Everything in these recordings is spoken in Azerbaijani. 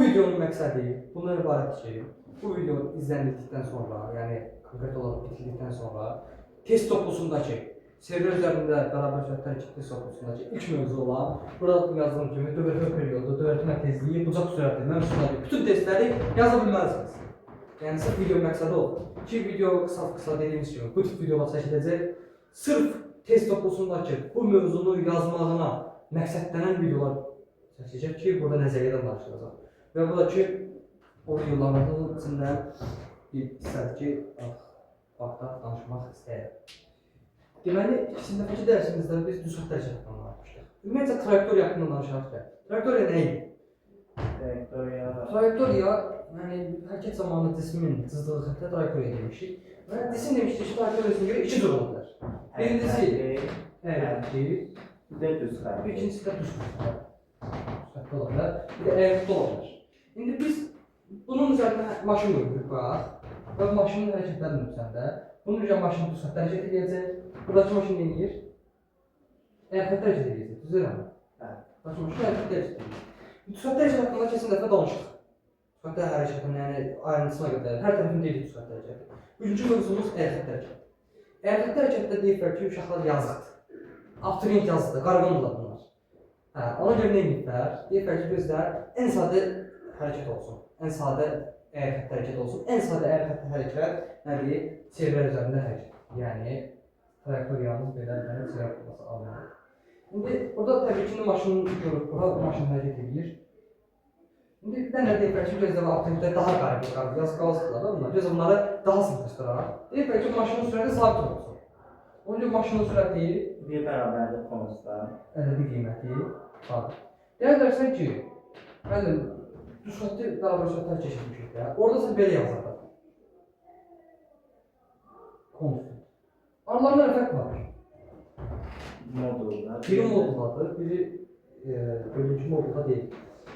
videonun məqsədi bundan ibarətdir ki, bu video izlənildikdən sonra, yəni konkret olaraq bitirdikdən sonra test toplusundakı çevrə üzərində bərabər sürətlər test toplusundakı ilk mövzu olan, burada yazdığım kimi dövrətmə periodu, dövrətmə tezliyi, bucaq sürəti mövzusundakı bütün testləri yaza bilməlisiniz. Yəni sırf video məqsədi odur ki, video qısa-qısa dediyimiz kimi bu tip videolar çəkiləcək. Sırf test toplusundakı bu mövzunu yazmağına məqsədlənən videolar çəkiləcək ki, burada nəzəriyyədən danışılacaq. Və bu da ki, o videoların içində bir hissədir ki, artıq vaxtda danışmaq istəyirəm. Deməli, ikinci dəfəki dərsimizdə biz düz xətt hərəkəti haqqında danışmışdıq. Ümumiyyətcə trayektoriya haqqında danışarıq. Trayektoriya nə idi? Trayektoriya. Trayektoriya, yəni hərəkət zamanı cismin cızdığı xəttə trayektoriya demişik. Və cisim demişdik ki, trayektoriyasına görə iki cür ola bilər. Birincisi əyri, bir də düz xətt. İkincisi də düz xətt. Düz xətt ola bilər, bir də əyri ola bilər. İndi biz bunun üzərinə maşın qoyuruq bax. Və maşının hərəkətlərinin üzərində bunun üzərində maşın düz xəttə hərəkət edəcək. Buradakı maşın nə edir? Əyri xəttə hərəkət edəcək, düz deyilmi? Bəli. Buradakı maşın əyri xəttə hərəkət edəcək. Düz xəttə hərəkət haqqında keçən dəfə danışdıq. Düz xəttə hərəkətinin, yəni ayrıntısına qədər hər tərəfini deyirik düz xəttə hərəkəti. Bugünkü mövzumuz əyri xəttə hərəkəti. Əyri xəttə hərəkətdə deyiblər ki, uşaqlar yazıqdır. Abituriyent yazıqdır, qarğındırlar bunlar. Hə, ona görə nə ediblər? Deyiblər ki, gözlə, ən sadə hərəkət olsun. Ən sadə əyri xəttə hərəkət olsun. Ən sadə əyri xəttə hərəkət nədir? Çevrə üzərində hərəkət. Yəni trayektoriyamız belə bir dənə çevrə forması almalıdır. İndi burada təbii ki, maşın görürük, bura maşın hərəkət edir. İndi bir dənə deyiblər ki, gözlə abituriyentlər daha qarıb, yaz qalsınlar da bunlar. Gözlə bunları daha sıntıxdıraq. Deyiblər ki, maşının sürəti sabit olsun. Onun üçün maşının sürəti Bir bərabərlik konstant. ədədi qiyməti sabit. Deyə bilərsən ki, müəllim, düz xətti bərabər sürətlər keçirmişik də. Orada sən belə yazarsan. Konstant. Aralarında nə fərq var? Modulda. Biri moduldadır, biri bölüncü modulda deyil.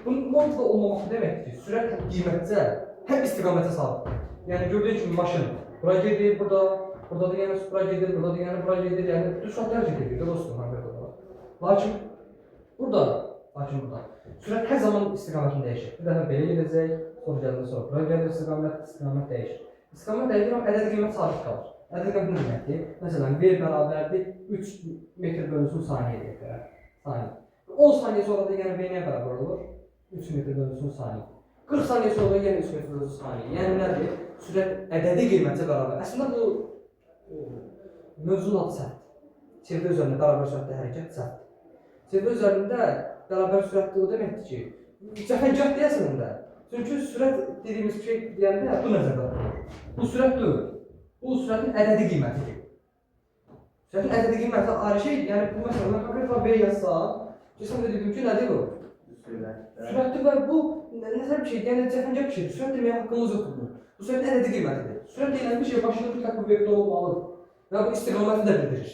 Bunun modulda olmaması deməkdir ki, sürət həm qiymətcə, həm istiqamətə sabitdir. Yəni gördüyün kimi maşın bura gedir, burada, burada da yəni bura gedir, burada da yəni bura gedir, yəni düz xəttə hərəkət edir dostum konkret olaraq. Lakin burada, sürət hər zaman istiqamətini dəyişir. Bir dəfə belə gedəcək, sonra gələndən sonra bura gəlir istiqamət, istiqamət dəyişir. İstiqamət dəyişir, amma ədədi qiymət sabit qalır. Ədədi qiymət nə deməkdir? Məsələn, V bərabərdir 3 metr bölünsün saniyə deyək də. Saniyə. 10 saniyə sonra da yəni V nəyə bərabər olur? 3 metr bölünsün saniyə. 40 saniyə sonra da yenə 3 metr bölünsün saniyə. Yəni nədir? Sürət ədədi qiymətə bərabər. Əslində bu mövzunun adı səhvdir. Çevrə üzərində bərabər sürətdə hərəkət səhvdir. Çevrə üzərində bərabər sürətdə o deməkdir ki, cəfəngiyat deyəsən də. Çünki sürət dediyimiz şey deyəndə bu nəzərdə tutulur. Bu sürət deyil. Bu sürətin ədədi qiymətidir. Sürətin ədədi qiyməti ayrı şey, yəni bu məsələn mən konkret olaraq B yazsam, keçən də dedim ki, nədir bu? Sürətdə. Sürətdir və bu nəzər bir şeydir, yəni cəfəngiyat bir şeydir. Sürət deməyə haqqımız yoxdur bunun. Bu sürətin ədədi qiymətidir. Sürət deyilən bir şey başında mütləq bir vektor olmalıdır. Və bu istiqaməti də bildirir.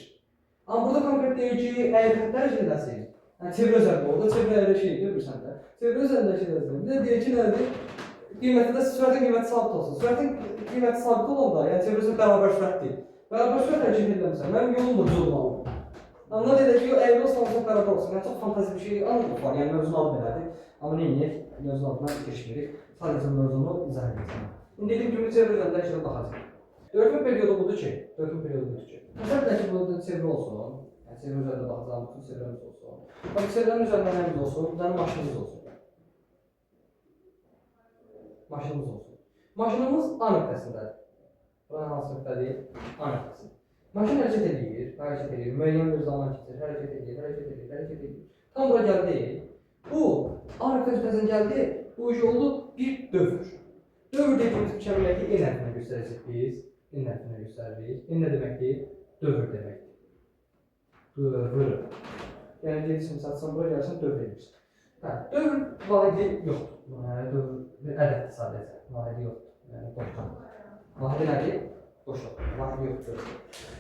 Amma burada konkret deyir ki, əyri xəttlər hərəkət edəsin. Yəni çevrə üzərində orada çevrə əyri şeydir, bilirsən də. Çevrə üzərində hərəkət edəsin. Bir də deyir ki, nədir? Qiyməti də sürətin qiyməti sabit olsun. Sürətin qiyməti sabit olanda, yəni çevrə üzərində bərabər sürət deyil. Bərabər sürət hərəkət eləmirsən, mənim yolum da düz olmalıdır. Amma deyir ki, əyri olsa olsa bərabər olsun. Yəni çox fantazi bir şey anladıq var. Yəni mövzunun adı belədir. Amma nə edək? Mövzunun adına girişmirik. Sadəcə mövzunu izah edəcəm. İndi dediyim kimi çevrə üzərində hərəkətə baxacağıq. Dördüncü periodu budur ki, Təsəvvür edək ki, burada çevrə olsun. Yəni çevrə üzərində baxacağımız bütün çevrəmiz olsun. Bax, çevrənin üzərində nəyimiz olsun? Bir dənə maşınımız olsun. Maşınımız olsun. Maşınımız A nöqtəsindədir. Bura hansı nöqtədir? A nöqtəsində. Maşın hərəkət eləyir, müəyyən bir zaman keçir, hərəkət eləyir, hərəkət eləyir, hərəkət eləyir. Tam bura gəldi. Bu A nöqtəsindən gəldi, bu iş oldu bir dövr. Dövr dediyimiz bir kəmiyyəti N hərfinə göstərəcək biz. N hərfinə göstəririk. N nə deməkdir? Dövr deməkdir. Dövr. Yəni gedirsin, satsan bura gəlsin, dövr edirsin. Hə, dövr vahidi yoxdur. Yəni dövr bir ədəddir sadəcə. Vahidi yoxdur. Yəni boşluq. Vahidi nədir? Boşluq. Vahidi yoxdur.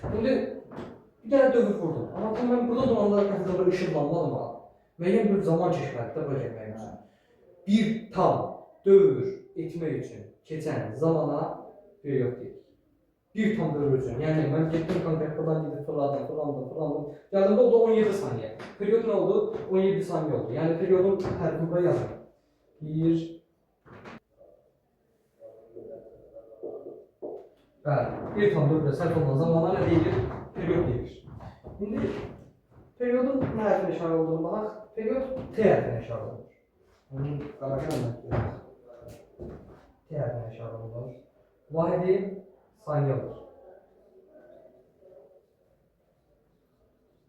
İndi bir dənə dövr vurdum. Amma tam mən burada duranda qəfildən işıqlanmadım ha. Müəyyən bir zaman keçməlidir də bura gəlməyim üçün. Bir tam dövr etmək üçün keçən zamana period deyirik. Bir tam dövr üçün. Yəni mən getdim konkret buradan gedib fırladım, fırlandım, fırlandım. Gəldimdə oldu 17 saniyə. Period nə oldu? 17 saniyə oldu. Yəni periodun hərfini buraya yazıram. 1, Bəli, bir tam dövrə sərf olunan zamana nə deyilir? Period deyilir. İndi periodun nə hərfinə işarə olduğunu baxaq. Period T hərfinə işarə olunur. Onun qabaqına nə yazaq? T hərfinə işarə olunur. Vahidi saniyə olur.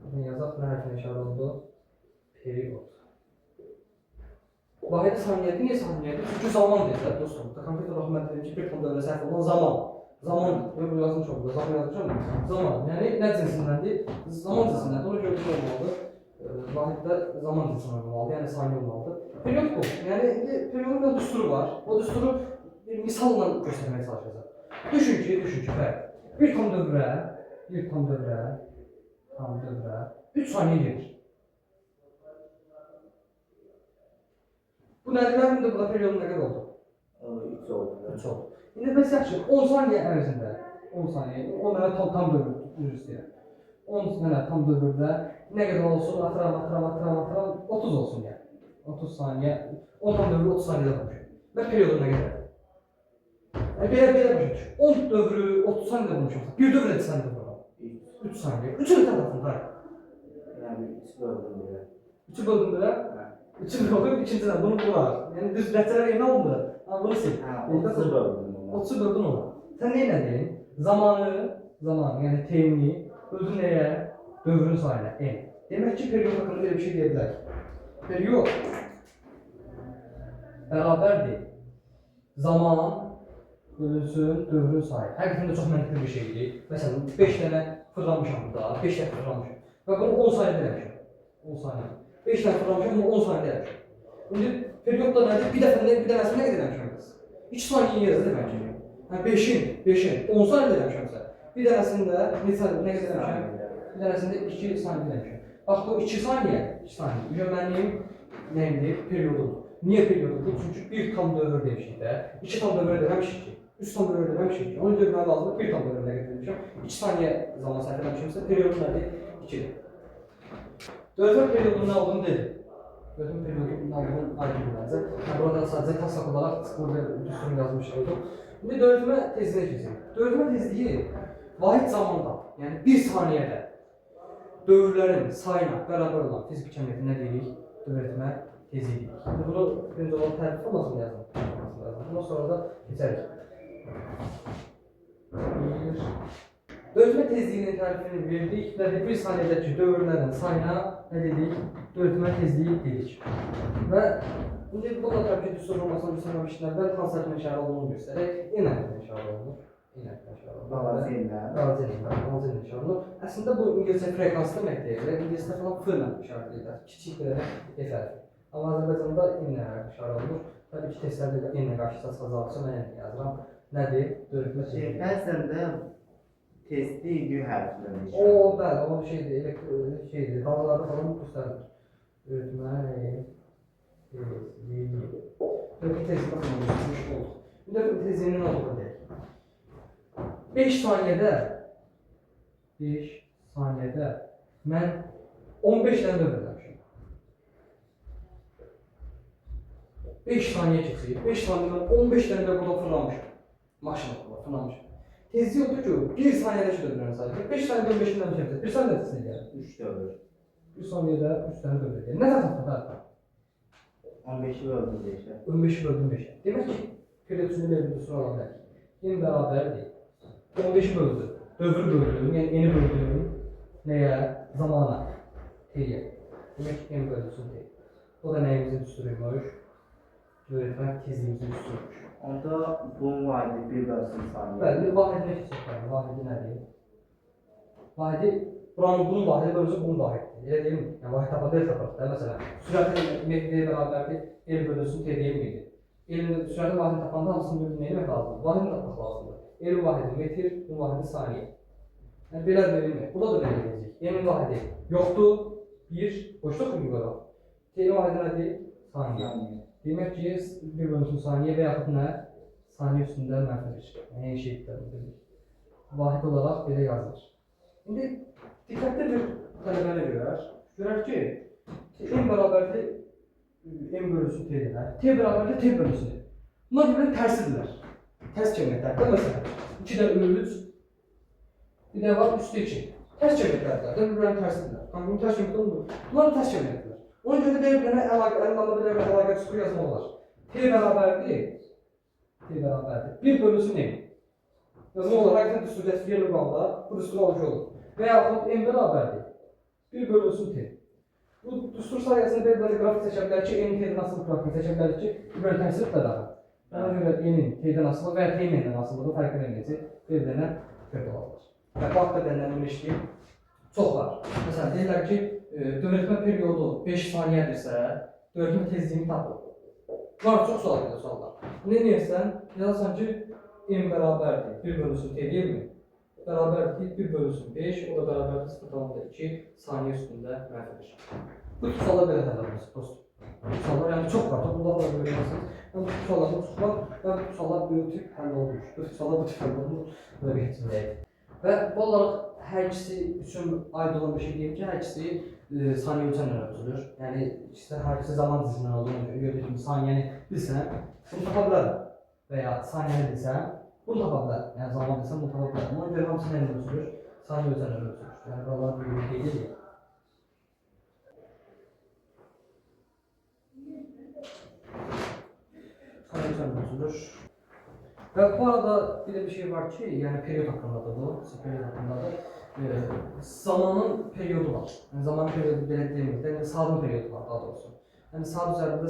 Bunu yazaq, nə hərfinə işarə olundu? Period. Vahidi saniyədir. Niyə saniyədir? Çünki zaman deyirlər dostum. Konkret olaraq mən dedim ki, bir tam dövrə sərf olunan zaman. Zaman, yox, yazmışam burada, zaman yazmışam. Zaman, yəni nə cinsindəndir? Zaman cinsindəndir. Ona görə şey olmalıdır. Vahiddə zaman cinsindən olmalıdır, yəni saniyə olmalıdır. Period bu. Yəni indi periodun bir düsturu var. O düsturu bir misalla göstərməyə çalışacağam. Düşün ki, bəli. Bir tam dövrə 3 saniyə gedir. Bu nədir? Mənim də burada periodun nə qədər oldu? 3 oldu. 3 oldu. İndi bəs yaxşı, 10 saniyə ərzində, 10 saniyə, 10 dənə tam dövr, üzr istəyirəm. 10 dənə tam dövrdə nə qədər olsun, atıram, 30 olsun yəni. 30 saniyə, 10 tam dövrü 30 saniyədə vurmuşam. Mən periodum nə qədər? Yəni, belə başa düş. 10 dövrü 30 saniyədə vurmuşam. Bir dövrü neçə saniyədə vururam? 3 saniyə. 3-ü də tapdım, hayır. Yəni, 3 böldüm belə. 3-ü böldüm belə? 3-ü böldüm, ikincidən bunu vuraraq. Yəni, düz nəticələr eyni oldu. Amma bunu sil. Hə, 30-u böldüm ona. 30-u böldün ona. Sən nə elədin? Zamanı, yəni T-ni böldün nəyə? Dövrün sayına, N. Demək ki, period haqqında belə bir şey deyə bilərik. Period bərabərdir. Zaman bölünsün dövrün sayı. Həqiqətən də çox məntiqli bir şeydir. Məsələn, 5 dənə fırlanmışam burada, 5 dənə fırlanmışam. Və bunu 10 saniyə eləmişəm. 10 saniyə. 5 dənə fırlanmışam, bunu 10 saniyə eləmişəm. İndi period da nədir? Bir dəfə, bir dənəsini nə qədər eləmişəm biz? 2 saniyə yazır demək ki. Hə, 5-in 10 saniyə eləmişəmsə. Bir dənəsində neçə, nə qədər eləmişəm? Bir dənəsində 2 saniyə eləmişəm. Bax, bu 2 saniyə, 2 saniyə. Ücə mənim nəyimdir? Periodumdur. Niyə periodudur? Çünki bir tam dövr demişik də. 2 tam dövr deməmişik ki. 3 tam dövr deməmişik ki. Ona görə mənə lazımdır 1 tam dövr nə qədər demişəm. 2 saniyə zaman sərf eləmişimsə, periodum nədir? 2-dir. Dövrün periodunun nə olduğunu dedim. Dövrün periodunun nə olduğunu aydın məncə. Yəni, burada sadəcə taslaq olaraq burada düsturunu yazmış oldum. İndi dövrümə tezliyinə keçirik. Dövrümə tezliyi vahid zamanda, yəni 1 saniyədə dövrlərin sayına bərabər olan fiziki kəmiyyəti nə deyirik? Dövrətmə tezliyi deyirik. İndi bunu birinci olaraq tərif formasında yazın. Bundan sonra da keçərik. Dövrətmə tezliyinin tərifini verdik. Nədir? 1 saniyədəki dövrlərin sayına nə dedik? Dövrətmə tezliyi dedik. Və indi bu da təbii ki, düstur formasını göstərməmişdən əvvəl hansı hərfinə işarə olduğunu göstərək. N hərfinə işarə olunur. N hərfinə işarə olunur. Balaca ilə. Balaca ilə, balaca ilə işarə olunur. Əslində bu ingiliscə frekans demək deyil. İngiliscə falan F ilə işarə edirlər. Kiçik bir dənə F hərfi. Amma Azərbaycanda N ilə işarə olunur. Təbii ki, testlərdə də N ilə qarşısına çıxacaq üçün mən N yazıram. Nədir? Dövrətmə tezliyi. Bəzən də tezlik Q hərfindən işarə. O, bəli, o şeydir, şeydir, dalgalarda falan göstərilir. Dövrətmə tezliyi. Dövrətmə tezliyi baxımından göstərmiş olduq. Dövrətmə tezliyinin nə olduğunu deyək. 5 saniyədə mən 15 dənə dövr eləmişim. 5 saniyə keçir. 5 saniyə mən 15 dənə də burada fırlanmışam. Maşına fırlanmışam. Tezlik odur ki, 1 saniyədə şu dövrlərin sayı. 5 saniyədə 15 dənə dövr. 1 saniyədə tezlik gəlir. 3 dövr. 1 saniyədə 3 dənə dövr gəlir. Nə tapdıq hə? 15-i böldüm 5-ə. 15-i böldüm 5-ə. Demək ki, period üçün belə bir düstur ala bilər. N bərabərdir. 15-i böldüm. Dövrü böldüm, yəni N-i böldüm. Nəyə? Zamana. T-yə. Demək ki, N bölünsün T. O da nəyimizin düsturuymuş? Dövrətmə tezliyimizin düsturuymuş. Onda bunun vahidi 1 bölsün saniyə. Bəli, vahidinə keçək. Vahidi nədir? Vahidi, buranın bunun vahidi bölünsün bunun vahididir. Elə deyilmi? Yəni, vahid tapanda el tapırıq da. Məsələn, sürətin M bərabərdir, L bölünsün T deyilmiydi? Sürətin vahidini tapanda hamısını bölünsün nə etmək lazımdır? Vahidini tapmaq lazımdır. L vahidi metr, bunun vahidi saniyə. Yəni, belə deyilmi? Burada da belə deyəcək. M-in vahidi yoxdur, 1, boşluq mu yuxarı? T-in vahidi nədir? Saniyə. Demək ki, 1 bölünsün saniyə və yaxud nə? Saniyə üstündə mənfi 1. Yəni, eyni şeydir. Vahid olaraq belə yazılır. İndi diqqətli bir tələbəni görər. Görər ki, M bərabərdir M bölünsün T demək. T bərabərdir T bölünsün. Bunlar bir-birinin tərsidirlər. Tərs kəmiyyətlərdir. Məsələn, 2-də 3, bir də var 3-də 2. Tərs kəmiyyətlərdir. Bir-birinin tərsidirlər. Bunu tərs kəmiyyət olmur. Bunlar tərs kəmiyyətdirlər. Ona görə də bir-birinə əlaqə, əlaqə, əlaqə düsturu yazmaq olar. T bərabərdir. T bərabərdir. 1 bölüsü M. Yazmaq olar. Həqiqətən düstur dəstür yerli qanda bu düsturu alıcı olur. Və yaxud M bərabərdir. 1 bölüsü T. Bu düstur sayəsində bir-birinə qrafik seçə bilər ki, M T-dən asılı qrafik seçə bilər ki, bir-birinə tərsidir daha. Ona görə N-in T-dən asılı və ya T-nin N-dən asılığı fərq eləməyəcək, bir-birinə fərq olarlar. Və bu haqda dənlərini işləyib çox var. Məsələn, deyirlər ki, dövrətmə periodu 5 saniyədirsə, dövrətmə tezliyini tapın. Var, çox sual gedir suallar. Nə eləyirsən? Yazarsan ki, M bərabərdir 1 bölüsü T deyilmi? Bərabərdir 1 bölüsü 5, o da bərabərdir 0,2 saniyə üstündə mənfi 1. Bu tip suallar belə həll olunur, dostum. Bu suallar, yəni çox var, toplumda da görürsünüz. Yəni bu suallar çox var və bu suallar bu tip həll olunur. Bu suallar bu tip həll olunur. Belə bir cümləydir. Və bu olaraq hər ikisi üçün aid olan bir şey deyim ki, hər ikisi saniyə ölçənlə ölçülür. Yəni ikisi hər ikisi zaman dizisindən olduğunu gördüyünüz kimi saniyəni bilsən, bunu tapa bilərəm. Və ya saniyəni bilsən, bunu tapa bilərəm. Yəni zaman bilsən, bunu tapa bilərəm. Ona görə hamısı nə ilə ölçülür? Saniyə ölçənlə ölçülür. Yəni buralar bir-birini qeyd edir. Saniyə ölçənlə ölçülür. Və bu arada bir də bir şey var ki, yəni period haqqındadır bu, period haqqındadır. Zamanın periodu var. Yəni zamanın periodu belə demir, yəni saatın periodu var daha doğrusu. Yəni saat üzərində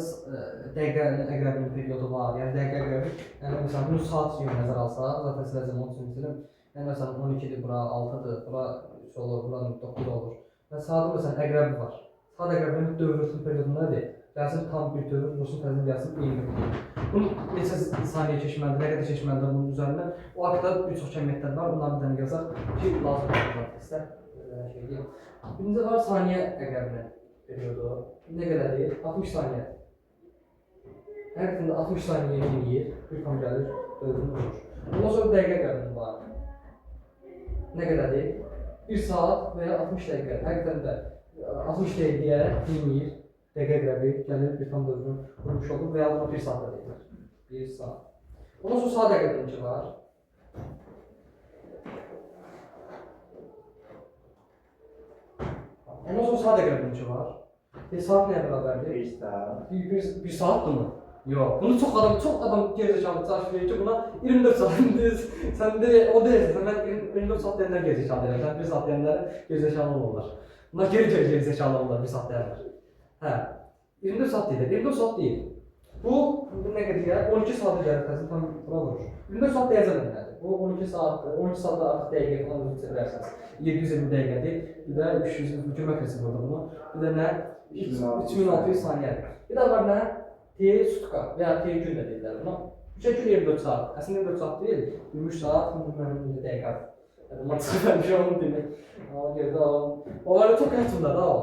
dəqiqə əqrəbinin periodu var, yəni dəqiqə əqrəbi, yəni məsələn bunu saat kimi nəzər alsaq, zaten sizə zaman üçün istəyirəm. Yəni məsələn 12-dir bura, 6-dır, bura 3 olur, bura 9 olur. Və saatın məsələn əqrəbi var. Saat əqrəbinin dövrünün periodu nədir? Gəlsin tam bir dövr, vursun təzim gəlsin eyni bir dövr. Bunu neçə saniyə keçməlidir, nə qədər keçməlidir bunun üzərindən. O haqda bir çox kəmiyyətlər var, bunları bir dənə yazaq ki, lazım olacaq testdə. Şey deyim. Birinci var saniyə əqrəbinin periodu. Nə qədərdir? 60 saniyə. Həqiqətən də 60 saniyə eləyir, bir tam gəlir, dövrünü vurur. Ondan sonra dəqiqə əqrəbinin var. Nə qədərdir? 1 saat və ya 60 dəqiqə. Həqiqətən də 60 dəqiqəyə eləyir. Dəqiqə əqrəbi gəlir, bir tam dövrünü vurmuş olur və ya buna 1 saat da deyirlər. 1 saat. Ondan sonra saat əqrəbininki var. Ondan sonra saat əqrəbininki var. Saat nəyə bərabərdir? 1 saat. 1 saatdır mı? Yox. Bunu çox adam gerizekalı çarşı verir ki, buna 24 saat sən de, o deyirsən, mən 24 saat deyənlər gerizekalı deyirəm. Sən 1 saat deyənlər gerizekalı olurlar. Bunlar geri gerizekalı olurlar 1 saat deyənlər. Hə, 24 saat deyil, 24 saat deyil. Bu, nə qədər gəlir? 12 saata gəlir, təzim tam bura vurur. 24 saat deyəcəm nədir? Bu 12 saatdır, 12 saatda artıq dəqiqə falan özünüz bilərsiniz. 720 dəqiqədir, bir də 300, gülmə prinsip orada bunu. Bir də nə? 3600 saniyədir. Bir də var nə? T sutka və ya T gün də deyirlər buna. 3 gün 24 saat. Əslində 24 saat deyil, 23 saat, 20 dəqiqə. Bunlar çıxır bir şey onu demək. Ona görə də o var çox qətimdir da o.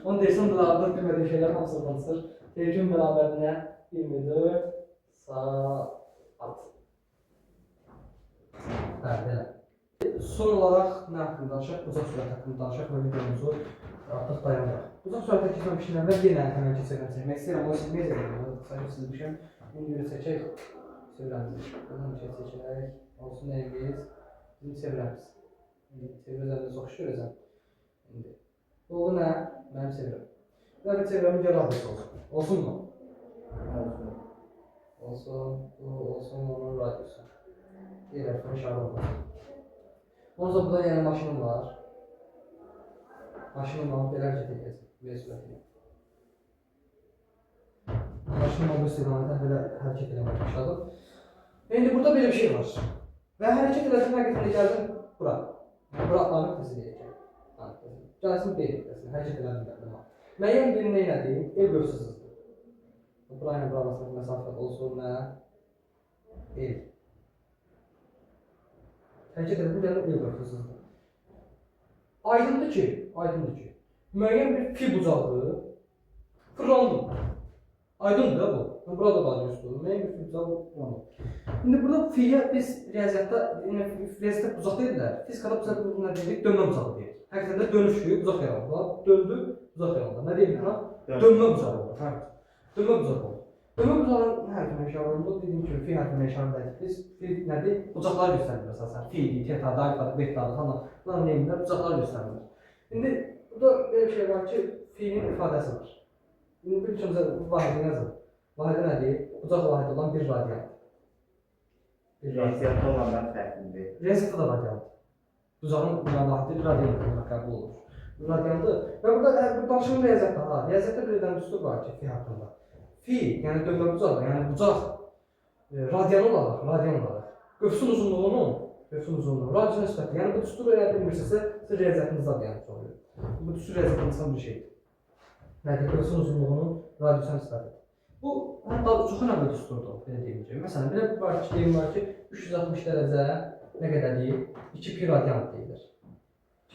Onu deyirsən də artıq bilmədiyim şeylər hamısı oradan çıxır. T gün bərabərdir nə? 24 saat. Hə, belə. Son olaraq nə haqqında danışaq? Bucaq sürəti haqqında danışaq və videomuzu artıq dayandıraq. Bucaq sürətə keçməmişdən əvvəl yenə həmənki çevrəni çəkmək istəyirəm. Onu silməyə deyirəm. Sadəcə silmişəm. İndi görə çəkək çevrəmizi. Buradan bir şey çəkək. Olsun nəyimiz? Bizim çevrəmiz. İndi çevrə üzərində çox iş görəcəm. İndi. Bu oldu nə? Mənim çevrəm. Bir də bir çevrəmin gəl radiusu olsun. Olsun mu? Olsun. Olsun. Bu olsun onun radiusu. Diğer hərfin işarə olmaz. Ondan sonra burada yəni maşınım var. Maşınım var, belə hərəkət edəcək. V sürəti ilə. Maşınım var, bu istiqamətə belə hərəkət eləməyə başladım. İndi burada belə bir şey var. Və hərəkət elədim, həqiqətən də gəldim bura. Bura A nöqtəsi deyəcək. A nöqtəsi. Gəlsin B nöqtəsinə, hərəkət elədim gəldim. Müəyyən bir nə elədim? El qövsü sızdım. Bura ilə bura arasındakı məsafə olsun nə? El. Hərəkət elədim, gəldim el qövsü sızdım. Aydındır ki, müəyyən bir fi bucağı fırlandı. Aydındır da bu. Burada radiusdur. Müəyyən bir fi bucağı fırlandı. İndi burada fiyə biz riyaziyyatda, riyaziyyatda bucaq deyirlər. Fizikada bizə nə deyirik? Dönmə bucağı deyirik. Həqiqətən də dönüşü bucaq yarandı. Döndü, bucaq yarandı. Nə deyirik buna? Dönmə bucağı oldu. Hə. Dönmə bucağı oldu. Dönmə bucağının nə hərfinə işarə olunur? Dediyim kimi fi hərfinə işarə edirik. Biz fi nədir? Bucaqları göstərilir əsasən. Fi-dir, tetadır, alfadır, betadır falan. Bunlar nə edirlər? Bucaqları göstərilir. İndi burada belə bir şey var ki, fi-nin ifadəsi var. İndi bir kimsə vahidi yazın. Vahidi nədir? Bucaq vahidi olan bir radian. Bir radian. Riyaziyyatda olandan fərqlidir. Riyaziyyatda da radiandır. Bucağın vahidi radian olaraq qəbul olunur. Radiandır. Və burada danışım riyaziyyatda ha. Riyaziyyatda bir dənə düstur var ki, fi haqqında. Fi, yəni dönmə bucağı, yəni bucaq radian olaraq qövsün uzunluğunun radiusa nisbətli. Yəni bu düsturu əgər bilmirsinizsə, siz riyaziyyatınızda da yəni oluyor. Bu düstur riyaziyyatdan çıxan bir şeydir. Nədir? Qövsün uzunluğunun radiusa nisbətidir. Bu hətta çox önəmli düsturdur, belə deyim ki. Məsələn, belə bir var ki, deyim var ki, 360 dərəcə nə qədərdir? 2 pi radian deyilir.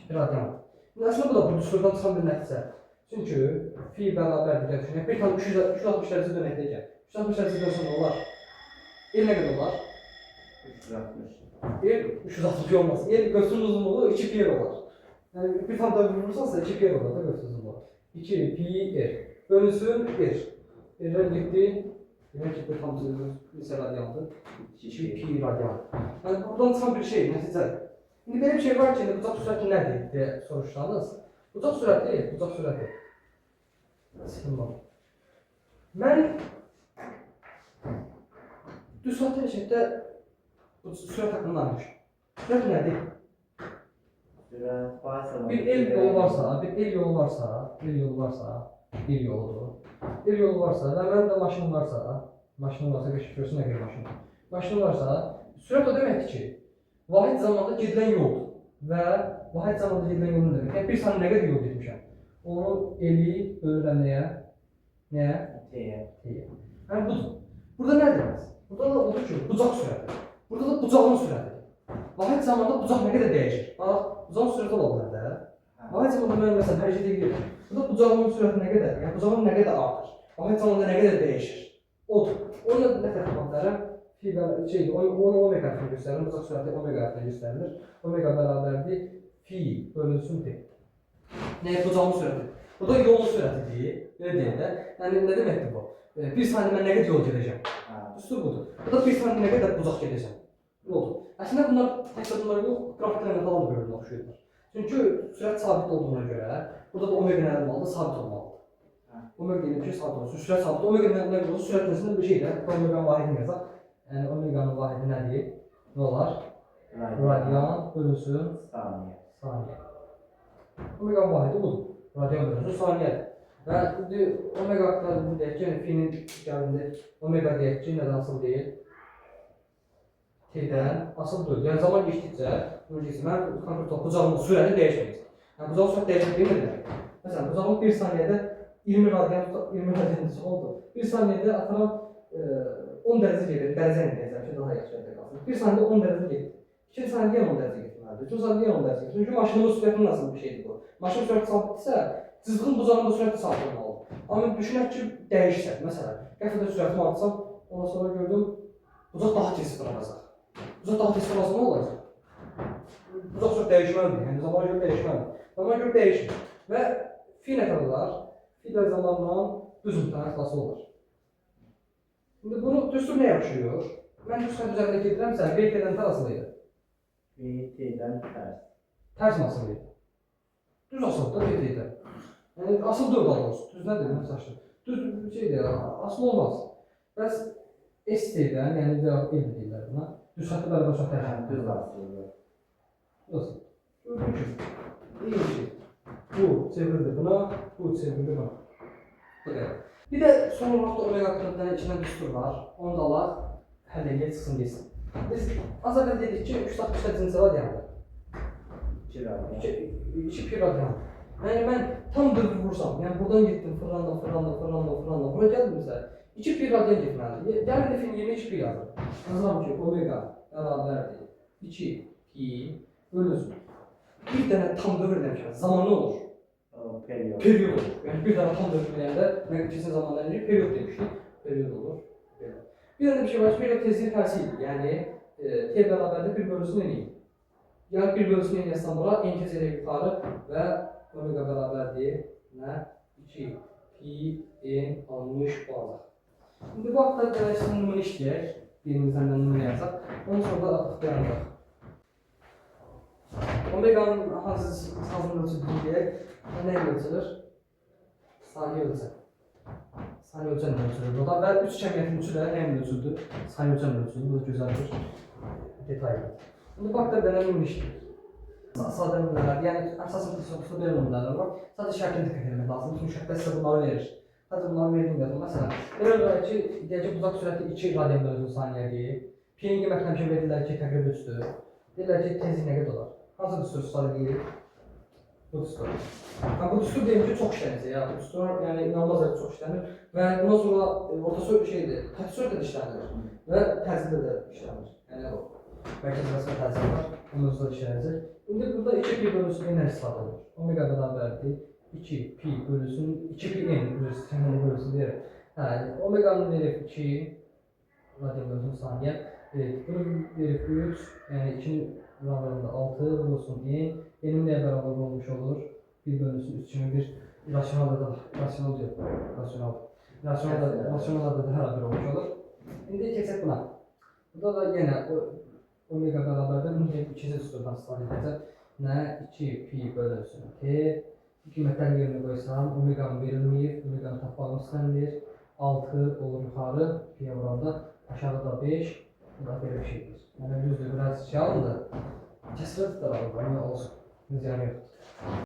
2 pi radian. Əslində bu da bu düsturdan çıxan bir nəticə. Çünki fi bərabərdir deyə düşünək. Bir tam 360 dərəcə dönək deyəcək. 360 dərəcə dönsə nə olar? El nə qədər olar? 360. El 360 olmaz. El qövsün uzunluğu 2 pi r olar. Yəni bir tam da vurursansa 2 pi r olar da qövsün uzunluğu. 2 pi r. Bölünsün r. R getdi. Demək ki, bir tam neçə radiandır? 2 pi radian. Yəni buradan çıxan bir şey, nəticədir. İndi belə bir şey var ki, bucaq sürəti nədir deyə soruşsanız, bucaq sürəti. Sxema. Mən düz xətt hərəkətdə bu sürət haqqında danışmışam. Sürət nədir? Sürət Bir el yolu varsa, bir yoludur. Bir yolu varsa və mənim də maşınım varsa, qəşəng görsün nə qədər maşın. Maşınım varsa, sürət o deməkdir ki, vahid zamanda gedilən yoldur və vahid zamanda gedilən yol nə demək? Yəni bir saniyə nə qədər yol getmişəm? Onu eli bölürəm nəyə? Nəyə? T-yə. T-yə. Yəni budur. Burada nə demək? Burada da odur ki, bucaq sürəti. Burada da bucağın sürətidir. Vahid zamanda bucaq nə qədər dəyişir? Bax, bucağın sürəti ola bilər də. Vahid zamanda mən məsələn hərəkət edirəm. Burada bucağın sürəti nə qədər? Yəni bucağın nə qədər artır? Vahid zamanda nə qədər dəyişir? Odur. Onu nə tərəf tapa bilərəm? Onu omega hərfini göstərir. Bucaq sürəti omega hərfini göstərilir. Omega bərabərdir fi bölünsün t. Nə? Bucağın sürəti. Bu da yolun sürətidir. Belə deyək də. Yəni nə deməkdir bu? Bir saniyə mən nə qədər yol gedəcəm? Düstur budur. Bu da bir saniyə nə qədər bucaq gedəcəm? Yoldur. Əslində bunlar təkcə bunlar yox, qrafiklərlə falan da bir-birinə oxşayırlar. Çünki sürət sabit olduğuna görə burada da omega nə olmalıdır? Sabit olmalıdır. Omega deyilib ki, sabit olsun. Sürət sabit. Omega nə qədər olsun? Sürət nəsində bir şeydir. Omeganın vahidini yazaq. Yəni omeganın vahidi nədir? Nə olar? Radian bölünsün saniyə. Saniyə. Omeganın vahidi budur. Radian bölünsün saniyədir. Və indi omega haqqında deyək ki, yəni fi-nin gəlində omega deyək ki, nədən asılı deyil? T-dən asılı deyil. Yəni zaman keçdikcə, mən konkret bucağın sürəti dəyişməyəcək. Yəni bucağın sürəti dəyişmək nə demək? Məsələn, bucağın bir saniyədə 20 radian, 20 radian oldu. Bir saniyədə atıram 10 dərəcə gedir, dərəcə ilə deyəcəm ki, daha yaxşı yerdə qalsın. Bir saniyədə 10 dərəcə gedir. İkinci saniyədə yenə 10 dərəcə getməlidir. Üçüncü saniyədə yenə 10 dərəcə gedir. Çünki maşının sürəti nasıl bir şeydir bu? Maşının sürəti sabitdirsə, cızığın bucağının da sürəti sabit olmalıdır. Amma düşünək ki, dəyişsə, məsələn, qəfildən sürətimi artsam, ondan sonra gördüm, bucaq daha tez fırlanacaq. Bucaq daha tez fırlansa nə olacaq? Bucaq sürət dəyişməlidir, yəni zamana görə dəyişməlidir. Zamana görə dəyişmir. Və fi nə qədər olar? Fi də zamanla düz mütənə xilası olar. İndi bunu düstur nəyə oxşayır? Mən düz xətt üzərində gedirəmsə, V T-dən tər asılı idi. V T-dən tərs. Tərs mi asılı idi? Düz asılıdır da V T-dən. Yəni asılı deyil daha doğrusu. Düz nədir? Mən çaşdım. Düz şeydir, asılı olmaz. Bəs S T-dən, yəni L deyirlər buna. Düz xəttə bərabər sürət dəyişir. Düz asılıdır. Düz asılıdır. Gördüyün kimi. Eyni şey. Bu çevrildi buna, bu çevrildi buna. Bu qədər. Bir də son olaraq da omega haqqında bir dənə içindən düstur var. Onu da alaq, həll eləyək, çıxsın getsin. Biz az əvvəl dedik ki, 360 dərəcə neçə radiandır? 2 radian. 2 pi radian. Yəni mən tam dövr vursam, yəni buradan getdim, fırlandım, fırlandım, fırlandım, fırlandım, bura gəldimsə 2 pi radian getməlidir. Gəlin də fin yerinə 2 pi yazıram. Yazıram ki, omega bərabərdir 2 pi bölünsün. Bir dənə tam dövr eləmişəm, zaman nə olur? Period. Period olur. Yəni bir dənə tam dövr eləyəndə, nə keçən zamanlar eləyir, period demişdik. Period olur. Period. Bir dənə bir şey var ki, period tezliyin tərsi idi. Yəni T bərabərdir 1 bölünsün N. Yəni 1 bölünsün N yazsam bura, N tez elə yuxarı və omega bərabərdir nə? 2 pi N 60 olacaq. İndi bu haqda gələk sizin nümunə işləyək. Birimizdən də nümunə yazaq. Ondan sonra da artıq dayanacaq. Omeganın hansını ölçüldüyünü deyək. Nə ilə ölçülür? Saniyə ölçə. Saniyə ölçənlə ölçülür burada və 3 cəmiyyətin üçü də nə ilə ölçüldü? Saniyə ölçənlə ölçüldü. Bu da gözəl bir detaydır. İndi bu haqda bir dənə nümunə işləyək. Sadə nümunələr, yəni əsasən təsərrüfda belə nümunələr var. Sadəcə şərtinə diqqət etmək lazımdır. Çünki şərtdə sizə bunları verir. Sadəcə bunları verdiyim yazın. Məsələn, belə olaraq ki, deyək ki, buzaq sürəti 2 radian bölünsün saniyədir. P-nin qiymətini həmişə verirlər ki, təqribən 3-dür. Deyirlər ki, tezlik nə qədər olar? Hansı düstur istifadə edirik? Bu düstur. Yəni, bu düstur deyim ki, çox işlənir. Ya. Bu düstur yəni inanılmaz dərəcədə çox işlənir və bundan sonra orta sürət şeydir, təti sürətdə də işlənilir və təcildə də işlənir. Yəni o mərkəz rəsmi təcil var, onun özü də işlənəcək. İndi burada 2 pi bölünsün n istifadə olunur. Omega bərabərdir 2 pi bölünsün 2 pi n bölünsün, n bölünsün deyirəm. Hə, omeganı verib 2 radian bölünsün saniyə. Evet, bunu verib 3, yəni 2-nin bərabərində 6 vurulsun n. N-in nəyə bərabər olmuş olur? 1 bölünsün 3 kimi bir rasional da, rasional diyor, rasional. Rasional da, rasional da bərabər olmuş olur. İndi keçək buna. Burada da yenə omega bərabərdir. Bunu ikinci düsturdan istifadə edəcəm. Nə? 2 pi bölünsün t. Qiymətlərin yerinə qoysam, omeganın verilməyib, omeganı tapmağım istənilir. 6 olur yuxarı, piyə vuranda, aşağıda 5. Bu da belə bir şeydir. Yəni düzdür, biraz şey alındı. Kəsrət də var, amma olsun. Ziyanı yoxdur.